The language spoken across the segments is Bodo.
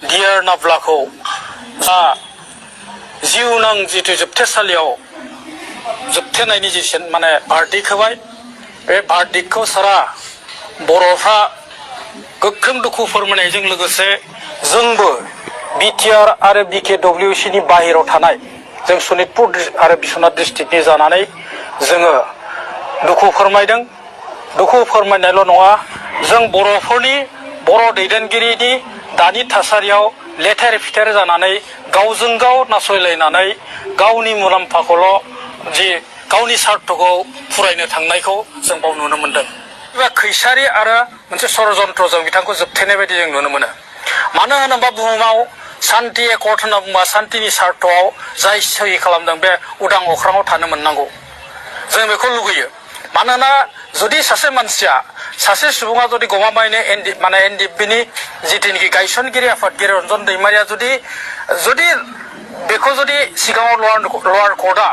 डियार नाब्लाखौ जिउनां जितु जोबथेसालियाव जोबथेनायनि जि माने भारदिक होबाय बे भारदिकखौ सारा बर'फ्रा गोख्रों दुखु फोरमायनायजों लोगोसे जोंबो बिटिआर आरो BKWC नि बाहेराव थानाय जों सनितपुर आरो बिश्वनाथ डिस्ट्रिक्टनि जानानै जोङो दुखु फोरमायदों। दुखु फोरमायनायल' नङा, जों बर'फोरनि बर' दैदेनगिरिनि दानि थासारियाव लेथेर फिथेर जानानै गावजों गाव नासयलायनानै गावनि मुलाम्फाखौल' गावनि सार्थखौ फुरायनो थांनायखौ जों बाव नुनो मोनदों। खैसारि आरो मोनसे षड़यन्त्रजों बिथांखौ जोबथेनाय बायदि जों नुनो मोनो। मानो होनोबा बुहुमाव शान्ति एकर्ड होनना बुङोबा शान्तिनि सार्थआव जाय सहि खालामदों बे उदां अख्राङाव थानो मोननांगौ, जों बेखौ लुगैयो। मानोना जुदि सासे मानसिया सासे सुबुङा जुदि गमामायैनो एनडिएफबिनि जिथुनिखि गायसनगिरि आफादगिरि रन्जन दैमारिया जुदि बेखौ जुदि सिगाङाव लवार कर्टआ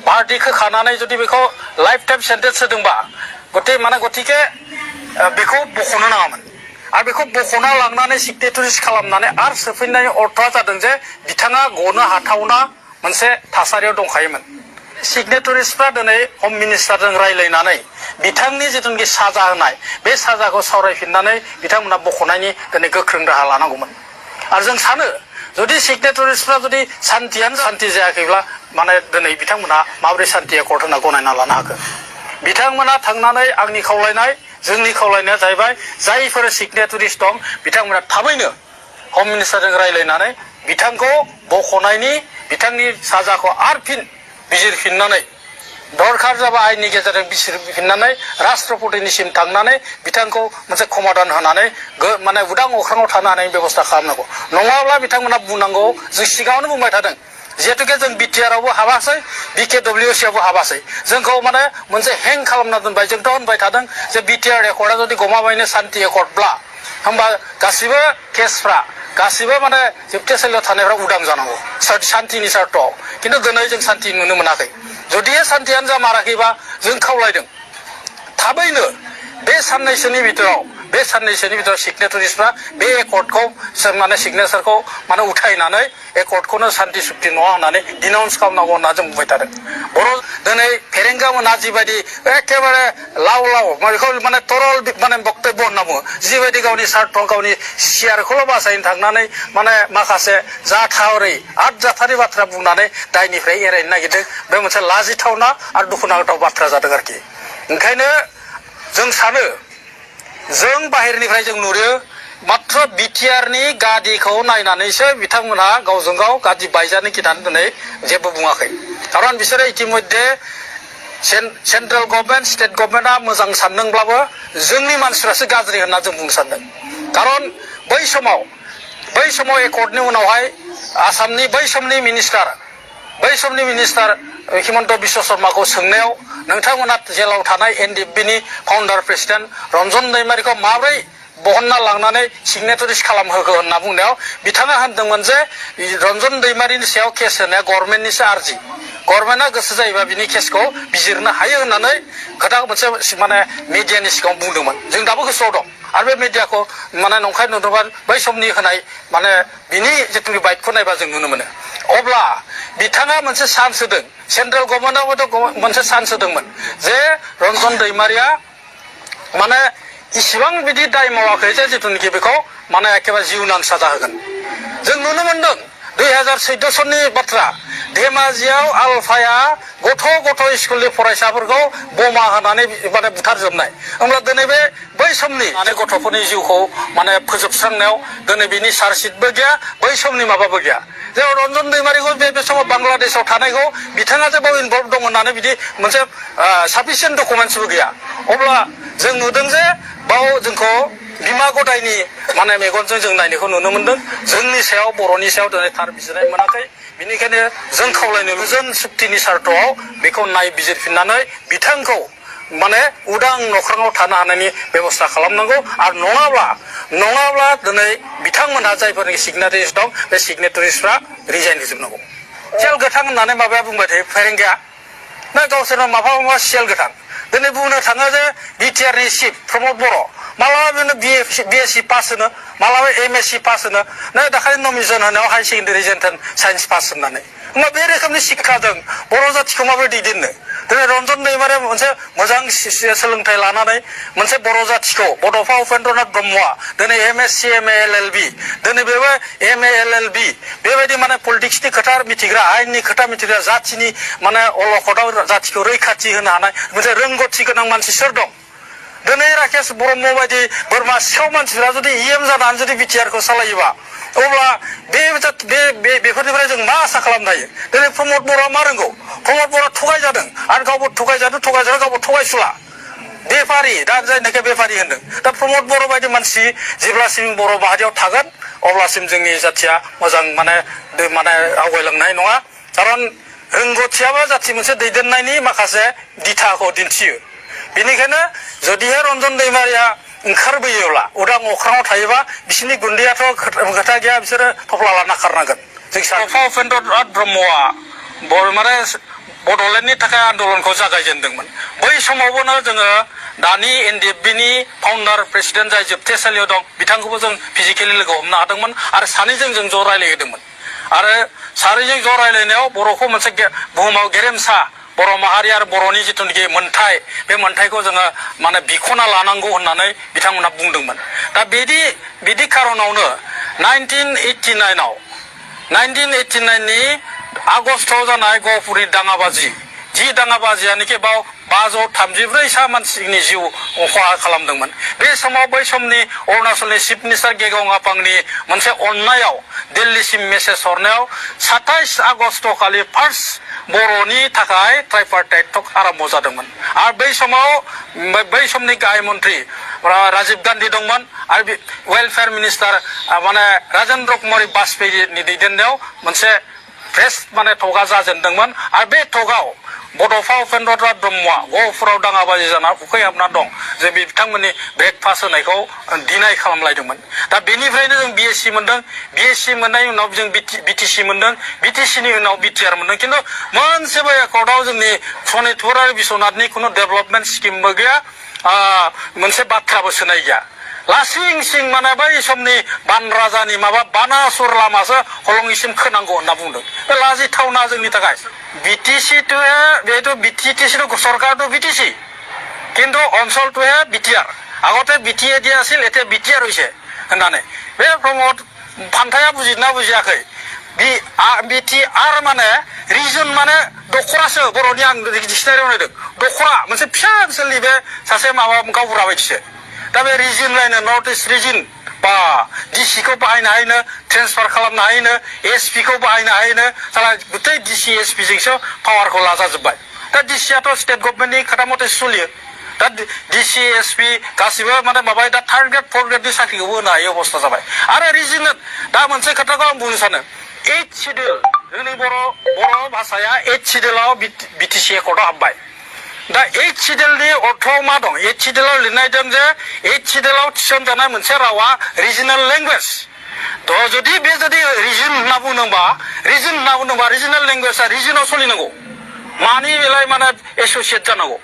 भारदिक होखानानै जुदि बेखौ लाइफ टाइम सेन्टेन्स होदोंबा गतिके बेखौ बख'नो नाङामोन। आरो बेखौ बख'ना लांनानै सिगनेटारिस खालामनानै आरो सोफैनायनि अर्थआ जादों जे बिथाङा गनो हाथावना मोनसे थासारियाव दंखायोमोन। सिगनेटारिसफ्रा दिनै हम मिनिस्टारजों रायलायनानै बिथांनि जिथुनिखि साजा होनाय बे साजाखौ सावरायफिननानै बिथांमोना बख'नायनि दिनै गोख्रों राहा लानांगौमोन। आरो जों सानो जुदि सिगनेटारिसफ्रा जुदि शान्तियानो शान्ति जायाखैब्ला दिनै बिथांमोना माबोरै शान्ति एकर्ड होनना गनायना लानो हाखो। बिथांमोना थांनानै आंनि खावलायनाय जोंनि खावलायनाया जाहैबाय जायफोर सिगनेटारिस दं बिथांमोना थाबैनो हम मिनिस्टारजों रायलायनानै बिथांखौ बख'नायनि बिथांनि साजाखौ आरो फिन बिजिरफिननानै दरखार जाबा आयेननि गेजेरजों बिजिरफिननानै राष्ट्रपतिनिसिम थांनानै बिथांखौ मोनसे समाधान होनानै उदां अख्राङाव थानो हानायनि बेबस्था खालामनांगौ। नङाब्ला बिथांमोना बुंनांगौ, जों सिगाङावनो बुंबाय थादों जिहेतुके जों बिटिआरआवबो हाबासै BKWC आवबो हाबासै, जोंखौ मोनसे हें खालामना दोनबाय। जोंथ' होनबाय थादों जे बिटिआर एकर्डआ जुदि गमामायैनो शान्ति एकर्डब्ला होमबा गासिबो केसफ्रा गासिबो जोबथेसालियाव थानायफ्रा उदां जानांगौ शान्तिनि सार्थआव। खिन्थु दिनै जों शान्ति नुनो मोनाखै। जुदि शान्तियानो जामाराखैबा जों खावलायदों थाबैनो बे साननैसोनि बिथोराव सिगनेटारिसफ्रा बे एकर्डखौ सिगनेचारखौ उथायनानै एकर्डखौनो शान्ति सुक्ति नङा होननानै डिनाउन्स खालामनांगौ होनना जों बुंबाय थादों। दिनै फेरेंगा मोना जिबायदि एखेबारे लाव बेखौ तरल बक्तब्य होनना बुङो, जिबायदि गावनि सार्थ गावनि सियारखौल' बासायनो थांनानै माखासे जाथावै आदजाथारि बाथ्रा बुंनानै दायनिफ्राय एरायनो नागिरदों। बे मोनसे लाजिथावना आरो दुखुनांथाव बाथ्रा जादों आरोखि। ओंखायनो जों सानो, जों बाहेरनिफ्राय जों नुयो मात्र बिटिआरनि गादिखौ नायनानैसो बिथांमोनहा गावजों गाव गादि बायजानो गिनानै दिनै जेबो बुङाखै। खारन बिसोरो इतिमध्ये सेन्ट्रेल गभर्नमेन्ट स्टेट गभर्नमेन्टआ मोजां सानदोंब्लाबो जोंनि मानसिफ्रासो गाज्रि होनना जों बुंनो सानदों। खारन बै समाव एकर्डनि उनावहाय आसामनि बै समनि मिनिस्टार हिमन्त बिश्व शर्माखौ सोंनायाव नोंथांमोना जेलाव थानाय एनडिएफबिनि फाउन्डार प्रेसिडेन्ट रन्जन दैमारिखौ माबोरै बहनना लांनानै सिगनेटारिस खालामहोखो होनना बुंनायाव बिथाङा होनदोंमोन जे रन्जन दैमारिनि सायाव केस होनाया गभर्नमेन्टनिसो आर्जि, गभर्नमेन्टआ गोसो जायोबा बिनि केसखौ बिजिरनो हायो होननानै खोथाखौ मोनसे मिडियानि सिगाङाव बुंदोंमोन। जों दाबो गोसोआव दं। आरो बे मिडियाखौ नंखाय नुदोंबा बै समनि होनाय बिनि जिथु बाइटखौ नायबा जों नुनो मोनो। अब्ला बिथाङा मोनसे चान्स होदों, सेन्ट्रेल गभर्नमेन्टआबोथ' मोनसे चान्स होदोंमोन जे रन्जन दैमारिया इसिबां बिदि दाय मावाखै जे जिथुनिखि बेखौ एखेबारे जिउनां साजा होगोन। जों नुनो मोनदों 2014 सननि बाथ्रा, धेमाजियाव आलफाया गथ' स्कुलनि फरायसाफोरखौ बमा होनानै बुथारजोबनाय। होमब्ला दिनै बै समनि गथ'फोरनि जिउखौ फोजोबस्रांनायाव दिनै बिनि चार्जसिटबो गैया, बै समनि माबाबो गैया। जे रन्जन दैमारिखौ बे समाव बांलादेशआव थानायखौ बिथाङा जे बाव इनभल्भ दं होननानै बिदि मोनसे साफिसियेन्ट डकुमेन्टसबो गैया। अब्ला जों नुदों जे बाव जोंखौ बिमा गदायनि मेगनजों जों नायनायखौ नुनो मोनदों। जोंनि सायाव बर'नि सायाव दिनै थार बिजिरनाय मोनाखै। बेनिखायनो जों खावलायनो गोजोन सुक्तिनि सार्थआव बेखौ नायबिजिरफिननानै बिथांखौ उदां अख्राङाव थानो हानायनि बेबस्था खालामनांगौ। आरो नङाब्ला दिनै बिथांमोनहा जायफोरनि सिगनेटारिस दं बे सिगनेटारिसफ्रा रिजाइन होजोबनांगौ। सियाल गोथां होननानै माबाया बुंबाय थायो फेरेंगाया, गावसोरनो माबा सियाल गोथां। दिनै बुंनो थाङो जे बिटिआरनि चिफ प्रमद बर' मालाबा बेनो बिएससि पास होनो मालाबा एमएससि पास होनो नै दाखालि नमिनेसन होनायाव हायार सेकेन्डारि जेन्थेन साइन्स पास होननानै होमबा बे रोखोमनि शिक्षाजों बर' जाथिखौ माबोरै दैदेननो दिनै रन्जन दैमारिया मोनसे मोजां सोलोंथाइ लानानै मोनसे बर' जाथिखौ बड'फा उपेन्द्रनाथ ब्रह्मआ दिनै एमएससि एमए एलएलबि दिनै बेबो एमए एलएलबि बेबायदि माने पलिटिक्सनि खोथा मिथिग्रा आयेननि खोथा मिथिग्रा जाथिनि माने अलखदाव जाथिखौ रैखाथि होनो हानाय मोनसे रोंगौथि गोनां मानसि सोर दं दिनै राकेश ब्रह्म बायदि बोरमा सिखाव मानसिफ्रा जुदि इएम जानानै जुदि बिटिआरखौ सालायोबा अब्ला बेफोरनिफ्राय जों मा आसा खालामनो हायो दिनै प्रमद बर'आ मा रोंगौ प्रमद बर'आ थगायजादों आरो गावबो थगायजादों गावबो थगायसुला बेफारि दा जायनाखि बेफारि होनदों दा प्रमद बर' बायदि मानसि जेब्लासिम बर' माहारियाव थागोन अब्लासिम जोंनि जाथिया मोजां माने आवगायलांनाय नङा खारन रोंगौथियाबो जाथि मोनसे दैदेननायनि माखासे दिथाखौ दिन्थियो बेनिखायनो जुदिहाय रन्जन दैमारिया ओंखारबोयोब्ला उदां अख्राङाव थायोबा बिसोरनि गुन्दैयाथ' खोथा गैया बिसोरो थफ्ला लाना खारनांगोन जों उपेन्द्रनाथ ब्रह्मआ माने बड'लेण्डनि थाखाय आन्दलनखौ जागायजेनदोंमोन बै समावबोनो जोङो दानि एनडिएफबिनि फाउन्डार प्रेसिडेन्ट जाय जोबथेसालियाव दं बिथांखौबो जों फिजिकेलि लोगो हमनो हादोंमोन आरो सानैजों जों ज' रायलायहैदोंमोन आरो सानैजों ज' रायलायनायाव बर'खौ मोनसे बुहुमाव गेरेमसा बर' माहारि आरो बर'नि जिथुनाखि मोन्थाय बे मोन्थायखौ जोङो माने बिख'ना लानांगौ होननानै बिथांमोना बुंदोंमोन दा बिदि खारनावनो 1989 नि आगस्टआव जानाय गहपुरनि दाङाबाजि जि दाङाबाजियानोखि बाव 534 मानसिनि जिउ खहा खालामदोंमोन बे समाव बै समनि अरुणाचलनि चिफ मिनिस्टार गेगं आपांनि मोनसे अननायाव दिल्लीसिम मेसेज हरनायाव 27 आगस्ट खालि फार्स्ट बर'नि थाखाय ट्राइपार्टाइट टक आरम्भ जादोंमोन आरो बै समनि गाहाय मन्त्रि राजीव गान्धी दंमोन आरो वेलफेयार मिनिस्टार माने राजेन्द्र कुमार बाजपेयीनि दैदेननायाव मोनसे प्रेस माने टकआ जाजेनदोंमोन आरो बे टकआव बड'फा उपेन्द्रनाथ ब्रह्मआ गहपुराव दाङाबाजि जाना उखैहाबना दं जे बिथांमोननि ब्रेकफास्ट होनायखौ डिनाय खालामलायदोंमोन दा बेनिफ्रायनो जों बिएससि मोनदों बिएससि मोननायनि उनाव जों बिटिसि मोनदों बिटिसिनि उनाव बिटिआर मोनदों खिन्थु मोनसेबो एकर्डआव जोंनि सनितपुर आरो बिश्वनाथनि खुनु डेभेलपमेन्ट स्किमबो गैया मोनसे बाथ्राबो सोनाय गैया लासिं सिं माने बै समनि बान राजानि माबा बानासुर लामासो हलंगिसिम खोनांगौ होनना बुंदों बे लाजिथावना जोंनि थाखाय बिटिसिটো बेथ' बिटिसिটো सरकारটো बिटिसि কিন্তু অঞ্চলটোহে বিটিআর আগতে বিটিএ দিয়া আছিল এতিয়া বিটিআর হৈছে होननानै बे प्रमद फान्थाया बुजिना बुजियाखै बिटिआर माने रिजन माने दखरासो बर'नि आं डिक्सनारियाव नायदों दखरा मोनसे फिसा ओनसोलनि बे सासे माबा गावबुरा बायदिसो दा बे रिजन लायनो नर्थ इस्ट रिजन बा डिसिखौ बाहायनो हायोनो ट्रेन्सफार खालामनो हायोनो एसपिखौ बाहायनो हायोनो साला गुथै डिसि एसपिजोंसो पावारखौ लाजाजोब्बाय दा डिसियाथ' स्टेट गभर्नमेन्टनि खोथा मथे सोलियो दा डिसि एसपि गासिबो माने माबा दा थार्ड ग्रेड फर्थ ग्रेडनि साख्रिखौबो होनो हायो अबस्था जाबाय आरो रिजन दा मोनसे खोथाखौ आं बुंनो सानो 8 सिडिउल जोंनि बर' भाषाया 8 सिडिउलाव बिटिसि एकर्डआव हाबबाय दा 8 सिडिउलनि अर्थआव मा दं 8 सिडिउलाव लिरनाय दं जे 8 सिडिउलाव थिसनजानाय मोनसे रावा रिजनेल लेंगुवेज जुदि रिजन होनना बुंदोंबा रिजनेल लेंगुवेजआ रिजनाव सोलिनांगौ मानि बेलाय माने एस'सियेट जानांगौ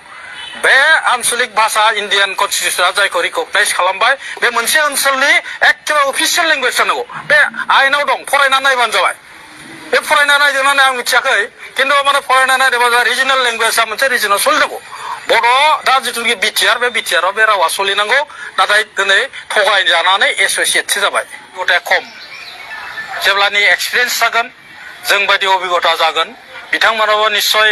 बे आन्चलिक भाषा इन्डियान कनस्टिटिउसना जायखौ रिकगनाइज खालामबाय बे मोनसे ओनसोलनि एखेबारे अफिसियेल लेंगुवेज जानांगौ बे आयेनाव दं फरायना नायबानो जाबाय बे फरायना नायदोंनानै आं मिथियाखै खिन्थु माने फरायना नायदोंबा रिजनेल लेंगुवेजआ मोनसे रिजनाव सोलिनांगौ बर' दा जिथुनाखि बिटिआर बे बिटिआराव बे रावा सोलिनांगौ नाथाय दिनै थगायजानानै एस'सियेटसो जाबाय गथाया खम जेब्लानि एक्सपिरियेन्स जागोन जों बायदि अभिगता जागोन बिथांमोनाबो निस्सय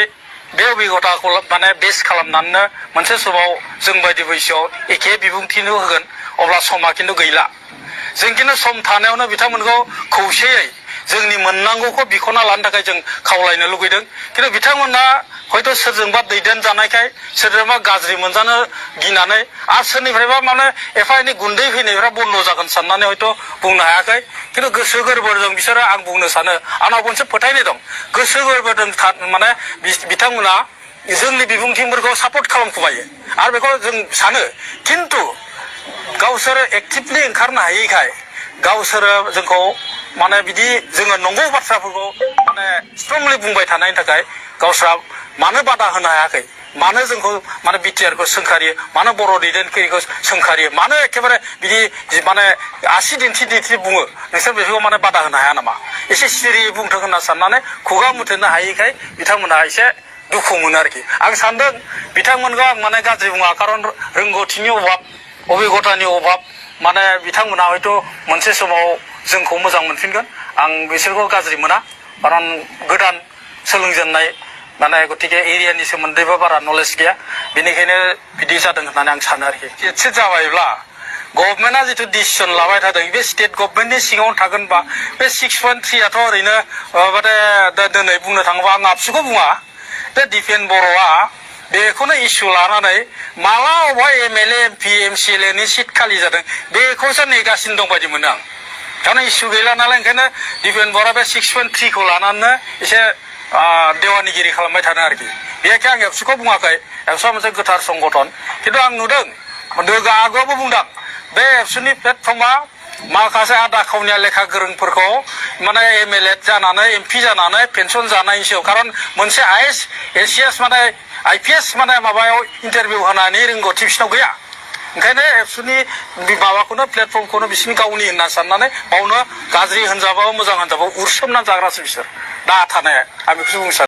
बे अभिगताखौ माने बेस खालामनानैनो मोनसे समाव जों बायदि बैसोआव एखे बिबुंथिनो होगोन अब्ला समा खिन्थु गैला जों खिन्थु सम थानायावनो बिथांमोनखौ खौसेयै जोंनि मोननांगौखौ बिख'ना लानो थाखाय जों खावलायनो लुगैदों खिन्थु बिथांमोना हयथ' सोरजोंबा दैदेन जानायखाय सोरजोंबा गाज्रि मोनजानो गिनानै आरो सोरनिफ्रायबा माने एफा एनै गुन्दै फैनायफ्रा बन्द जागोन साननानै हयथ' बुंनो हायाखै खिन्थु गोसो गोरबोजों बिसोरो आं बुंनो सानो आंनाव मोनसे फोथायनाय दं गोसो गोरबोजों माने बिथांमोना जोंनि बिबुंथिफोरखौ सापर्ट खालामखुमायो आरो बेखौ जों सानो खिन्थु गावसोरो एक्टिभलि ओंखारनो हायैखाय गावसोरो जोंखौ माने बिदि जोङो नंगौ बाथ्राफोरखौ माने स्ट्रंलि बुंबाय थानायनि थाखाय गावस्रा मानो बादा होनो हायाखै मानो जोंखौ माने बिटिआर खौ सोंखारियो मानो बर' दैदेनगिरिखौ सोंखारियो मानो एखेबारे बिदि माने आसि दिन्थि दिन्थि बुङो नोंसोर बेखौ माने बादा होनो हाया नामा एसे सिरियै बुंथों होनना साननानै खुगा मुथेनो हायैखाय बिथांमोनहा एसे दुखु मोनो आरोखि आं सानदों बिथांमोनखौ आं माने गाज्रि बुङा खारन रोंगौथिनि अभाब अबिगथानि अभाब माने बिथांमोना हयथ' मोनसे समाव जोंखौ मोजां मोनफिनगोन आं बिसोरखौ गाज्रि मोना खारन गोदान सोलोंजेननाय माने गतिके एरियानि सोमोन्दैबो बारा नलेज गैया बेनिखायनो बिदि जादों होननानै आं सानो आरोखि एसे जाबायब्ला गभर्नमेन्टआ जिथु डिसिसन लाबाय थादों बे स्टेट गभर्नमेन्टनि सिङाव थागोनबा बे 6.3आथ' ओरैनो माने दिनै बुंनो थाङोबा आं आबसुखौ बुङा बे दिपेन बर'आ बेखौनो इस्यु लानानै माला अबेबा एमएलए एमपि एमसिएलए नि सिट खालि जादों बेखौसो नेगासिनो दं बायदि मोनो आं थारमाने इस्यु गैला नालाय ओंखायनो दिपेन बर'आ बे 6.3 खौ लानानै एसे देवानिगिरि खालामबाय थादों आरोखि बेखौ आं एबसुखौ बुङाखै एबसुआ मोनसे गोथार संगठन खिन्थु आं नुदों आगोआवबो बुंदों बे एबसुनि प्लेटफर्मा माखासे आदा खावनिया लेखा गोरोंफोरखौ माने एमएलए जानानै एमपि जानानै पेन्सन जानायनि सायाव खारन मोनसे एसिएस माने आइपिएस माने माबायाव इन्टारभिउ होनानै रोंगौथि बिसिनाव गैया ओंखायनो एबसुनि माबाखौनो प्लेटफर्मखौनो बिसिनि गावनि होनना साननानै बावनो गाज्रि होनजाबाबो मोजां होनजाबाबो उरसोमनानै जाग्रासो बिसोर दा थानाया आं बेखौसो बुंनो सानो